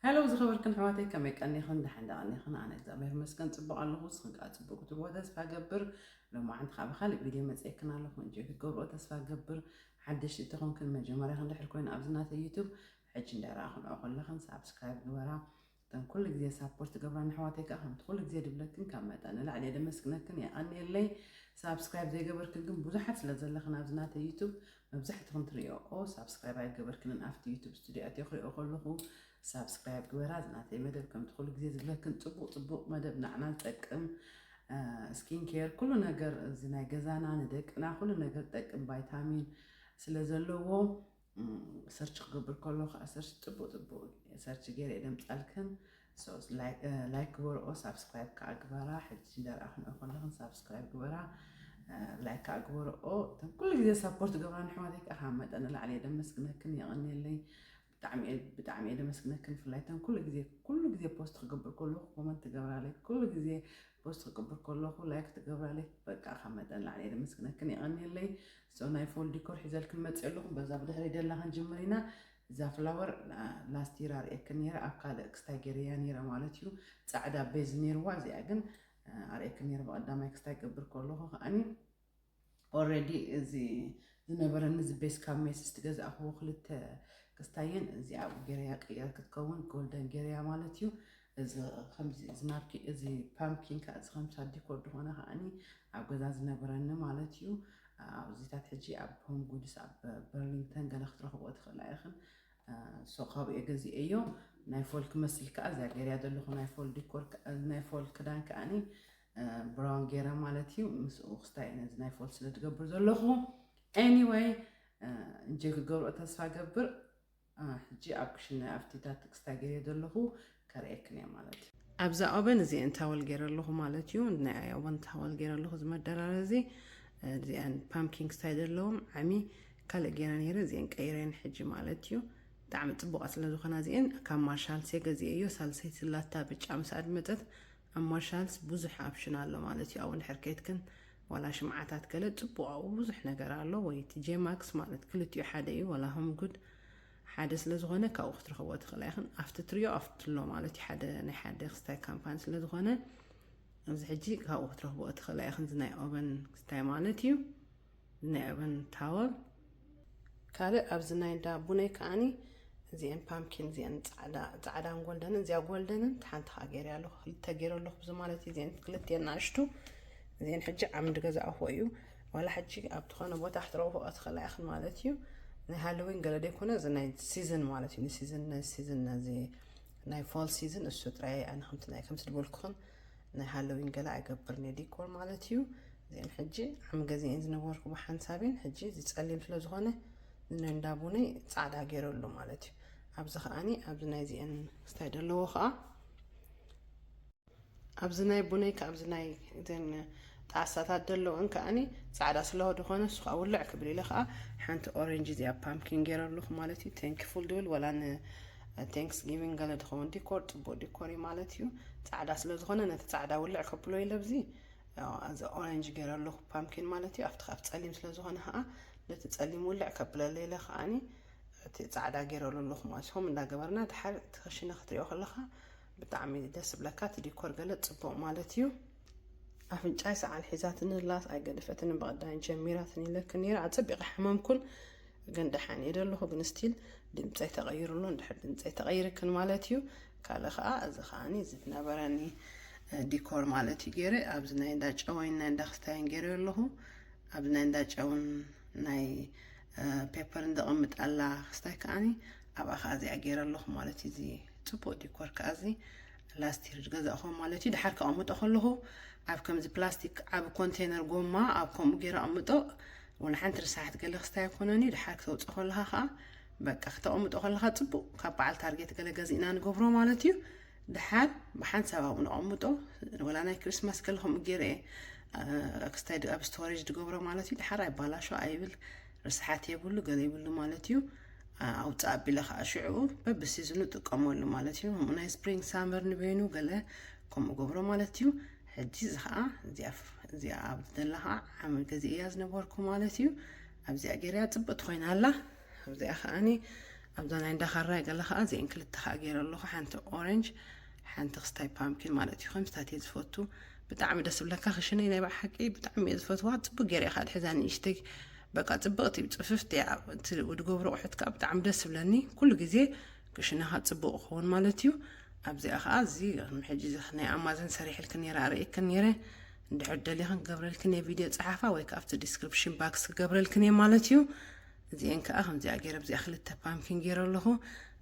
ሄሎ ዝኸበርክን ኣሕዋተይ፣ ከመይ ቀኒኽን? ደሓን ዶ ቀኒኽን? ኣነ እግዚኣብሔር ይመስገን ጽቡቕ ኣለኹ። ንስኽን ከኣ ጽቡቕ ክትብሉ ተስፋ ገብር። ሎማዓንቲ ከኣ ብኻልእ ቪድዮ መጺኤክን ኣለኹ። እንጆይ ክትገብርኦ ተስፋ ገብር። ሓደሽቲ እንተኾንክን መጀመርያኽን ድሕር ኮይኑ ኣብዚ ናተይ ዩቱብ ሕጂ እንዳረኣኽንኦ ከለኽን ሳብስክራይብ ግበራ። እተን ኩሉ ግዜ ሳፖርት ትገብራኒ ኣሕዋተይ ከኣ ከምቲ ኩሉ ግዜ ድብለክን ካብ መጠን ንላዕሊ እየ ደመስግነክን። የቐንየለይ። ሳብስክራይብ ዘይገበርክን ግን ብዙሓት ስለ ዘለኽን ኣብዚ ናተይ ዩቱብ መብዛሕትኽን ትርእዮኦ ሳብስክራይብ ኣይገበርክንን። ኣብቲ ዩቱብ ስቱድዮ ኣትየ ክርእዮ ከለኹ ሳብስክራይብ ግበራ። እዚ ናተይ መደብ ከምቲ ኩሉ ግዜ ዝብለክን ጽቡቕ ጽቡቕ መደብ ንዓና ዝጠቅም ስኪን ኬር ኩሉ ነገር እዚ ናይ ገዛና ንደቅና ኩሉ ነገር ዝጠቅም ቫይታሚን ስለ ዘለዎ ሰርች ክገብር ከሎ ከዓ ሰርች ጥቡቅ ጥቡቅ ሰርች ገይረ እየ ደምፃልክን። ላይክ ግበርኦ፣ ሳብስክራይብ ከዓ ግበራ። ሕጂ እንደርኣ ክንኦ ከለኽን ሳብስክራይብ ግበራ፣ ላይክ ከዓ ግበርኦ። እተን ኩሉ ግዜ ሰፖርት ገብራ ንሕዋተይ ከዓ ካብ መጠን ንላዕሊ እየ ደመስግነክን፣ የቐንየለይ። ብጣዕሚ እየ ደመስግነክን። ብፍላይ እተን ኩሉ ግዜ ኩሉ ግዜ ፖስት ክገብር ከለኹ ኮመንት ትገብራለይ፣ ኩሉ ግዜ ፖስት ክገብር ከለኹ ላይክ ትገብራለይ። በቃ ካብ መጠን ንላዕሊ እየ ደመስግነክን፣ የቐንየለይ። ሶ ናይ ፎል ዲኮር ሒዘልክን መፅእ ኣለኹ። በዛ ብድሕሪ ደላ ክንጅምር ኢና። እዛ ፍላወር ላስት ይር ኣርእየክን ነይረ፣ ኣብ ካልእ ክስታይ ገይረያ ነይረ ማለት እዩ። ፃዕዳ ቤዝ ነይርዋ፣ እዚኣ ግን ኣርእየክን ነይረ ብቐዳማይ ክስታይ ገብር ከለኹ ከዓኒ ኦልሬዲ እዚ ዝነበረኒ እዚ ቤዝ ካብ ሜስስ ትገዛእኽዎ ክልተ ክስታየን እዚኣ ገይረያ ቀይረ ክትከውን ጎልደን ገይረያ ማለት እዩ። እዚ ከምዚ እዚ ናፕኪ እዚ ፓምኪን ከዓ እዚ ከምሳ ዲኮር ዝኾነ ከዓኒ ኣብ ገዛ ዝነበረኒ ማለት እዩ። ኣብዚታት ሕጂ ኣብ ሆም ጉድስ ኣብ በርሊንግተን ገለ ክትረኽቦ ትኽእላ ኢኽን። ሶ ካብኡ እየ ገዚኤዮ። ናይ ፎል ክመስል ከዓ እዚኣ ገይረያ ዘለኹ ናይ ፎል ዲኮር ከ- ናይ ፎል ክዳን ከዓኒ ብራውን ገይረ ማለት እዩ። ምስኡ ክስታይ ነዚ ናይ ፎል ስለ ዝገብር ዘለኹ ኤኒወይ እንጀ ክገብርኦ ተስፋ ገብር። ሕጂ ኣብ ክሽነ ኣብቲታት ክስታይ ገይረ ዘለኹ ከርእየክን እየ ማለት እዩ። ኣብዛ ኦቨን እዚአን ታወል ገይረ ኣለኹ ማለት እዩ። ናይ ኦቨን ታወል ገይረ ኣለኹ። እዚ መደራረዚ እዚአን ፓምኪን ክስታይ ዘለዎም ዓሚ ካልእ ገይረ ነይረ፣ እዚአን ቀይረን ሕጂ ማለት እዩ። ብጣዕሚ ጽቡቓት ስለ ዝኾና እዚአን ካብ ማርሻልስ እየ ገዚኤዮ። ሳልሰይቲ ላታ ብጫ ምስ ኣድመጸት ኣብ ማርሻልስ ብዙሕ ኣፕሽን ኣሎ ማለት እዩ። ኣብኡ እንድሕር ከይድክን ዋላ ሽምዓታት ገለ ጽቡቕ ኣብኡ ብዙሕ ነገር ኣሎ። ወይ እቲ ጄማክስ ማለት ክልቲኡ ሓደ እዩ፣ ዋላ ሆም ጉድ ሓደ ስለ ዝኾነ ካብኡ ክትረኽቦ ትኽእላ ኢኽን። ኣብቲ ትሪኦ ኣብቲ ኣሎ ማለት እዩ። ሓደ ናይ ሓደ ክስታይ ካምፓኒ ስለ ዝኾነ ኣብዚ ሕጂ ካብኡ ክትረኽቦ ትኽእላ ኢኽን። እዚ ናይ ኦቨን ክስታይ ማለት እዩ። ናይ ኦቨን ታወል። ካልእ ኣብዚ ናይ እንዳ ቡነይ ከዓኒ እዚአን ፓምኪን እዚአን ጻዕዳ ጻዕዳን ጎልደንን እዚኣ ጎልደንን ሓንቲ ከዓ ገይረ ኣለኹ ክልተ ገይረ ኣለኹ ብዚ ማለት እዩ። እዚአን ክልተ ናእሽቱ እዚአን ሕጂ ዓምዲ ገዛእኹ እዩ። ዋላ ሕጂ ኣብ ዝኾነ ቦታ ክትረኽቦ ትኽእላ ኢኽን ማለት እዩ። ናይ ሃሎዊን ገለ ደይኮነ እዚ ናይ ሲዝን ማለት እዩ። ንሲዝን ናይ ሲዝን ነዚ ናይ ፎል ሲዝን እሱ ጥራይ ኣነ ከምቲ ናይ ከምቲ ዝበልኩኽን ናይ ሃሎዊን ገለ ኣይገብርን እየ ዲኮር ማለት እዩ። እዚአን ሕጂ ዓሚ ገዚኤን ዝነበርኩ ብሓንሳቤን ሕጂ እዚ ጸሊም ስለ ዝኾነ እዚ ናይ እንዳ ቡነይ ጻዕዳ ገይረሉ ማለት እዩ። ኣብዚ ከዓኒ ኣብዚ ናይ እዚአን ስታይ ዘለዎ ከዓ ኣብዚ ናይ ቡነይ ከ ኣብዚ ናይ እዘን ጣሳታት ዘለውን ከዓኒ ጻዕዳ ስለ ዝኾነ እሱ ከዓ ውልዕ ክብል ኢለ ከዓ ሓንቲ ኦሬንጅ እዚኣ ፓምኪን ገይረ ኣለኹ ማለት እዩ። ቴንክፉል ድብል ወላ ን ቴንክስ ጊቪንግ ገለ ዝኸውን ዲኮር ጽቡቅ ዲኮር እዩ ማለት እዩ። ጻዕዳ ስለ ዝኾነ ነቲ ጻዕዳ ውልዕ ከብሎ ኢለ ኣብዚ እዚ ኦሬንጅ ገይረ ኣለኹ ፓምኪን ማለት እዩ። ኣብቲ ካብ ጸሊም ስለ ዝኾነ ከዓ ነቲ ጸሊም ውልዕ ከብለለ ኢለ ከዓኒ እቲ ጻዕዳ ገይረሉ ኣለኹ ማለት እዩ። ከምኡ እንዳገበርና ድሓር እቲ ክሽነ ክትሪኦ ከለኻ ብጣዕሚ ደስ ዝብለካ፣ እቲ ዲኮር ገለ ጽቡቕ ማለት እዩ። ኣፍንጫይ ሰዓል ሒዛትኒ ኣላ ኣይገደፈትንን፣ ብቐዳይን ጀሚራትኒ ኢለክን ነይረ። ኣጸቢቐ ሓመምኩን ግን ደሓን እየ ደለኹ፣ ግን ስቲል ድምፀይ ተቐይሩ ኣሎ። እንድሕር ድምፀይ ተቐይርክን ማለት እዩ። ካልእ ከዓ እዚ ከዓኒ እዚ ዝነበረኒ እ፣ ዲኮር ማለት እዩ ገይረ ኣብዚ ናይ እንዳ ጨወይን ናይ እንዳ ክስታይን ገይረ ኣለኹ። ኣብዚ ናይ እንዳ ጨውን ናይ እ፣ ፔፐርን ዘቐምጥ ኣላ ክስታይ ከዓኒ ኣብኣ ከዓ እዚኣ ገይረ ኣለኹ ማለት እዩ። እዚ ጽቡቕ ዲኮር ከዓ እዚ ላስት ይር ዝገዛእኹዎ ማለት እዩ። ድሓር ከቐምጦ ከለኹ ኣብ ከምዚ ፕላስቲክ ዓቢ ኮንቴነር ጎማ ኣብ ከምኡ ገይረ ኣቐምጦ። ወላ ሓንቲ ርሳሓት ገለ ክስታይ ኣይኮነን እዩ። ድሓር ክተውፅኦ ከለኻ ከዓ በቃ ክተቐምጦ ከለኻ ጽቡቕ ካብ በዓል ታርጌት ገለ ገዚእና ንገብሮ ማለት እዩ። ድሓር ብሓንሳብ ኣብኡ ነቐምጦ። ወላ ናይ ክሪስማስ ገለ ከምኡ ገይረ እየ፣ እ፣ ክስታይ ድ- ኣብ ስቶሬጅ ዝገብሮ ማለት እዩ። ድሓር ኣይባላሾ ኣይብል፣ ርስሓት የብሉ ገለ ይብሉ ማለት እዩ። እ፣ ኣውፅእ ኣቢለ ከዓ ሽዑ በብሲዝኑ ጥቀመሉ ማለት እዩ። ከምኡ ናይ ስፕሪንግ ሳመር ንበይኑ ገለ ከምኡ ገብሮ ማለት እዩ። ሕጂ እዚ ከዓ እዚኣ ፍ- እዚኣ ኣብ ዘላ ከዓ ዓመት ገዚእያ ዝነበርኩ ማለት እዩ። ኣብዚኣ ገይረያ ፅብቕቲ ኮይና ኣላ። ኣብዚኣ ከዓኒ ኣብዛ ናይ እንዳኻራይ ገለ ከዓ እዚአን ክልተ ከዓ ገይረ ኣለኹ። ሓንቲ ኦረንጅ፣ ሓንቲ ክስታይ ፓምኪን ማለት እዩ። ከምስታት እየ ዝፈቱ፣ ብጣዕሚ ደስ ብለካ። ክሽነይ ናይ ብሓቂ ብጣዕሚ እየ ዝፈትዋ። ፅቡቅ ገይረ እየ ከዓ ድሕዛ ንእሽተይ በቃ ፅብቅቲ ፅፍፍቲ እያ። እቲ ዝገብሮ ኣቑሑት ከዓ ብጣዕሚ ደስ ብለኒ። ኩሉ ግዜ ክሽነኻ ፅቡቅ ክኸውን ማለት እዩ። ኣብዚኣ ከዓ እዚ ሕጂ ናይ ኣማዘን ሰሪሕልክን ነይረ ኣርእክን ነይረ። እንድሕር ደሊኽን ክገብረልክን እየ ቪድዮ ፀሓፋ ወይ ከዓ ኣብቲ ዲስክሪፕሽን ባክስ ክገብረልክን እየ ማለት እዩ። እዚአን ከዓ ከምዚኣ ገይረ ኣብዚኣ ክልተ ፓምኪን ገይረ ኣለኹ።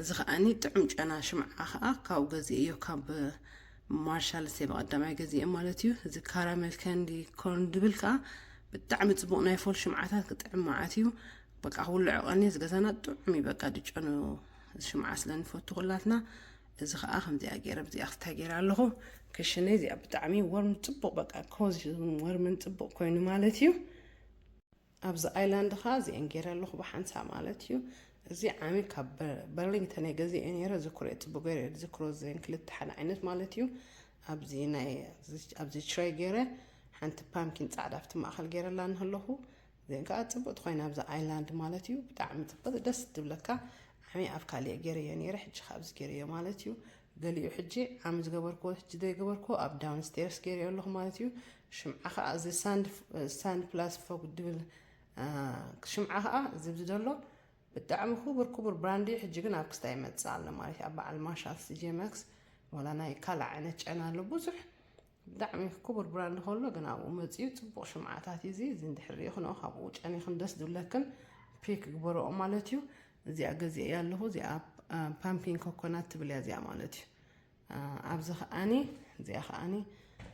እዚ ከዓኒ ጥዑም ጨና ሽምዓ ከዓ ካብኡ ገዚአ እዮ ካብ ማርሻል ሴ በቀዳማይ ገዚአ ማለት እዩ። እዚ ካራሜል ከንዲ ኮርን ድብል ከዓ ብጣዕሚ ፅቡቅ ናይ ፎል ሽምዓታት ክጥዕም መዓት እዩ። በቃ ክውልዖ ቀኒ ዝገዛና ጥዑም እዩ። በቃ ድጨኑ ሽምዓ ስለ ንፈቱ ኩላትና። እዚ ከዓ ከምዚኣ ገይረ ኣብዚኣ ክስታይ ገይረ ኣለኹ። ክሽነይ እዚኣ ብጣዕሚ ወርም ፅቡቅ በቃ ኮዚ ወርምን ፅቡቅ ኮይኑ ማለት እዩ። ኣብዚ ኣይላንድ ከዓ እዚአን ገይረ ኣለኹ ብሓንሳ ማለት እዩ። እዚ ዓሚ ካብ በርሊንግተን እየ ገዚአ ነይረ። ዝክሮ እየ ፅቡቅ ገይረ ዝክሮ ዘን ክልተ ሓደ ዓይነት ማለት እዩ። ኣብዚ ናይ ኣብዚ ትራይ ገይረ ሓንቲ ፓምኪን ፃዕዳ ኣብቲ ማእኸል ገይረላ እንሃለኹ። እዚአን ከዓ ፅቡቅ ትኮይና ኣብዚ ኣይላንድ ማለት እዩ። ብጣዕሚ ፅቡቅ ደስ ትብለካ። ዓሚ ኣብ ካሊእ ገይረዮ ነይረ፣ ሕጂ ካብ እዚ ገይረዮ ማለት እዩ። ገሊኡ ሕጂ ዓሚ ዝገበርክዎ ሕጂ ዘይገበርክዎ ኣብ ዳውንስቴርስ ገይረዮ ኣለኹ ማለት እዩ። ሽምዓ ከዓ እዚ ሳንድ ፕላስ ፎግ ድብል ሽምዓ ከዓ እዚ ኣብዚ ዘሎ ብጣዕሚ ክቡር ክቡር ብራንድ እዩ። ሕጂ ግን ኣብ ክስታይ ይመፅእ ኣሎ ማለት እዩ። ኣብ በዓል ማሻል ሲ ጄ ማክስ ዋላ ናይ ካልእ ዓይነት ጨና ኣሎ ብዙሕ ብጣዕሚ ክቡር ብራንድ ከሎ ግን ኣብኡ መፅዩ ፅቡቅ ሽምዓታት እዩ። እዚ እዚ እንድሕር ሪኢኽንኦ ካብኡ ጨኒኽን ደስ ዝብለክን ፒክ ግበርኦ ማለት እዩ። እዚኣ ገዚአ ኣለኹ። እዚኣ ፓምኪን ኮኮናት ትብል እያ እዚኣ ማለት እዩ። ኣብዚ ከዓኒ እዚኣ ከዓኒ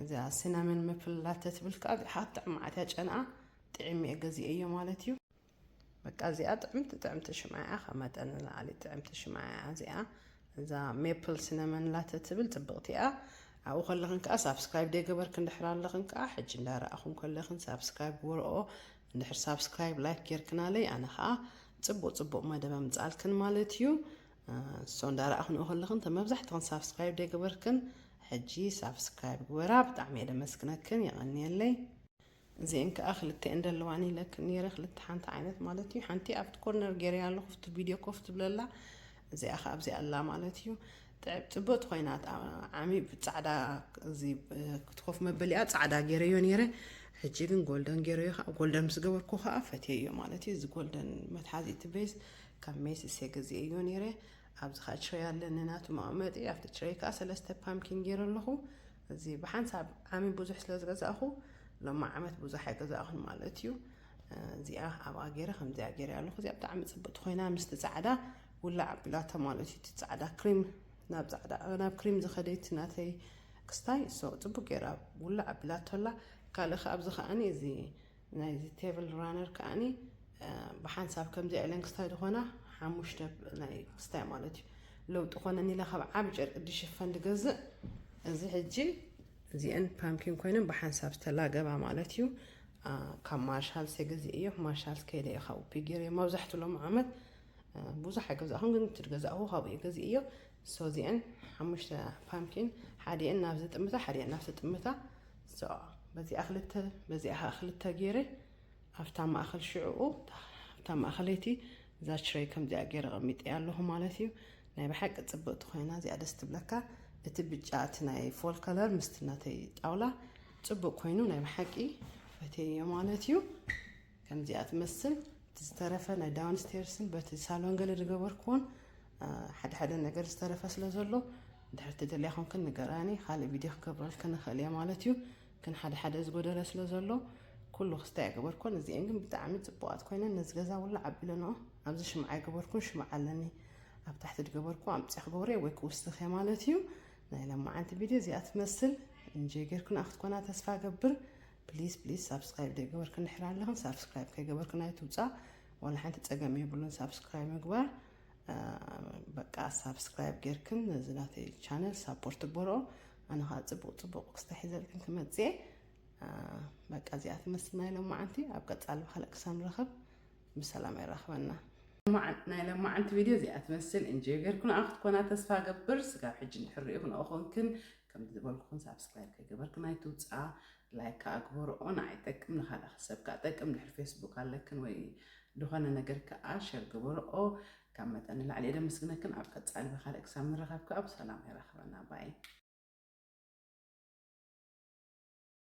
እዚኣ ሲናመን መፕል ላተ ትብል ከዓ እዚኣ ከዓ ጥዕማዓት እያ ጨንኣ ጥዕም እየ ገዚአ እዮ ማለት እዩ። በቃ እዚኣ ጥዕምቲ ጥዕምቲ ሽምዓ እያ፣ ካብ መጠን ንላዕሊ ጥዕምቲ ሽምዓ እያ እዚኣ። እዛ ሜፕል ሲነመን ላተ ትብል ፅብቕቲ እያ። ኣብኡ ከለኽን ከዓ ሳብስክራይብ ደይገበርክን ድሕር ኣለኽን ከዓ ሕጂ እንዳረኣኹም ከለኽን ሳብስክራይብ ግበርኦ። እንድሕር ሳብስክራይብ ላይክ ጌርክናለይ ኣነ ከዓ ፅቡቅ ፅቡቅ መደብ ኣምፃልክን ማለት እዩ። ሶ እንዳረኣኽንኦ ከለኽን ተመብዛሕትኽን ሳብስክራይብ ደይገበርክን ሕጂ ሳብስክራይብ ግበራ። ብጣዕሚ እየ ደመስግነክን፣ የቐንየለይ። እዚአን ከዓ ክልተ እንደለዋን ኢለክን ነይረ፣ ክልተ ሓንቲ ዓይነት ማለት እዩ። ሓንቲ ኣብቲ ኮርነር ገይረ ኣለኹ፣ ኣብቲ ቪድዮ ኮፍ ትብለላ። እዚኣ ከዓ ኣብዚ ኣላ ማለት እዩ። ጥዕ-፣ ፅብቕቲ ኮይና፣ ዓሚ ብፃዕዳ፣ እዚ፣ እቲ ኮፍ መበሊኣ ፃዕዳ ገይረዮ ነይረ። ሕጂ ግን ጎልደን ገይረዮ ከዓ፣ ጎልደን ምስ ገበርኩ ከዓ ፈትየዮ ማለት እዩ። እዚ ጎልደን መትሓዚ እቲ ቤዝ ካብ ሜሲስ እየ ገዚአዮ ነይረ። ኣብዚ ከዓ ትሬይ ኣለኒ ናቱ መቐመጢ። ኣብቲ ትሬይ ከዓ ሰለስተ ፓምኪን ገይረ ኣለኹ። እዚ ብሓንሳብ ዓሚ ብዙሕ ስለ ዝገዛእኹ፣ ሎሚ ዓመት ብዙሕ ኣይገዛእኹን ማለት እዩ። እዚኣ ኣብኣ ገይረ፣ ከምዚኣ ገይረ ኣለኹ። እዚኣ ብጣዕሚ ፅብቕቲ ኮይና፣ ምስቲ ፃዕዳ ውላዕ ኣቢላቶ ማለት እዩ። እቲ ፃዕዳ ክሪም፣ ናብ ፃዕዳ፣ ናብ ክሪም ዝኸደይቲ ናተይ ክስታይ፣ ሶ ፅቡቅ ገይራ ውላዕ ኣቢላቶ ኣላ። ካልእ ከኣ ኣብዚ ከኣኒ እዚ ናይዚ ቴብል ራነር ከኣኒ፣ እ፣ ብሓንሳብ ከምዚኣ ኢለን ክስታይ ዝኾና ሓሙሽተ ናይ ክስታይ ማለት እዩ። ለውጢ ኮነኒ ኢለ ካብ ዓቢ ጨርቂ ድሽፈን ድገዝእ፣ እዚ ሕጂ እዚአን ፓምኪን ኮይነን ብሓንሳብ ዝተላገባ ማለት እዩ። አ፣ ካብ ማርሻልስ እየ ገዚአዮ። ማርሻልስ ከይደ እየ ካብኡ ፒክ ገይረዮ። መብዛሕትኡ ሎም ዓመት፣ አ፣ ብዙሕ ኣይገዛእኹን፣ ግን እቲ ዝገዛእኹ ካብኡ እየ ገዚአዮ። ሶ እዚአን ሓሙሽተ ፓምኪን፣ ሓዲአን ናብዚ ጥምታ፣ ሓዲአን ናብዚ ጥምታ። ሶ በዚኣ ክልተ፣ በዚኣ ከዓ ክልተ ገይረ፣ ኣብታ ማእኸል ሽዕኡ፣ ኣብታ ማእኸለይቲ እዛ ትሬይ ከምዚኣ ገይረ ኣቐሚጠያ ኣለኹ ማለት እዩ። ናይ ብሓቂ ጽብቕቲ ኮይና፣ እዚኣ ደስ ትብለካ። እቲ ብጫ፣ እቲ ናይ ፎል ከለር ምስቲ ናተይ ጣውላ ጽቡቕ ኮይኑ፣ ናይ ብሓቂ ፈትየዮ ማለት እዩ። ከምዚኣ ትመስል። እቲ ዝተረፈ ናይ ዳውንስቴርስን በቲ ሳሎን ገለ ዝገበርክዎን፣ አ፣ ሓደ ሓደ ነገር ዝተረፈ ስለ ዘሎ፣ እንድሕር ትደልያ ኮንክን ንገራኒ፣ ካልእ ቪድዮ ክገብረልክን ንኽእል እየ ማለት እዩ። ግን ሓደ ሓደ ዝጎደለ ስለ ዘሎ፣ ኩሉ ክስታይ ኣይገበርኩን። እዚአን ግን ብጣዕሚ ጽቡቓት ኮይነን፣ ነዚ ገዛ ውላዕ ኣቢለንኦ። ኣብዚ ሽምዓ ኣይገበርኩን፣ ሽምዓ ኣለኒ። ኣብ ታሕቲ ዝገበርኩ ኣምጺኣ ክገብረ ወይ ክውስኽ እየ ማለት እዩ። ናይ ለማዓንቲ ቪድዮ እዚኣ ትመስል። እንጆይ ጌርክን ክትኮና ተስፋ ገብር። ፕሊዝ፣ ፕሊዝ፣ ሳብስክራይብ ዘይገበርክን ድሕር ኣለኽን፣ ሳብስክራይብ ከይገበርክን ኣይትውጻእ። ዋላ ሓንቲ ጸገም የብሉን ሳብስክራይብ ምግባር። አ፣ በቃ ሳብስክራይብ ጌርክን ነዚ ናተይ ቻነል ሳፖርት ግበርኦ። ኣነ ኸኣ ጽቡቕ ጽቡቕ ክስታይ ሒዘልክን ክመጽእ እየ። አ፣ በቃ እዚኣ ትመስል ናይ ሎማዓንቲ። ኣብ ቀጻሊ ብኻልእ ክሳብ ንራኸብ ብሰላም የራኽበና። ሎማዓን-፣ ናይ ሎማዓንቲ ቪድዮ እዚኣ ትመስል። እንጆይ ጌርክን ክትኮና ተስፋ ገብር። ስጋብ ሕጂ እንድሕር ርኢኹን ኮንክን፣ ከም ዝበልኩኹን ሳብስክራይብ ከይገበርክን ኣይትውጻ። ላይክ ከኣ ግበርኦ፣ ንዓይ ይጠቅም፣ ንኻልእ ሰብ ከኣ ጠቅም። ድሕሪ ፌስቡክ ኣለክን ወይ ዝኾነ ነገር ከኣ ሸር ግበርኦ። ካብ መጠን ንላዕሊ እየ ደመስግነክን። ኣብ ቀጻሊ ብካልእ ክሳብ ንራኸብ ከዓ ብሰላም የራኽበና። ባይ።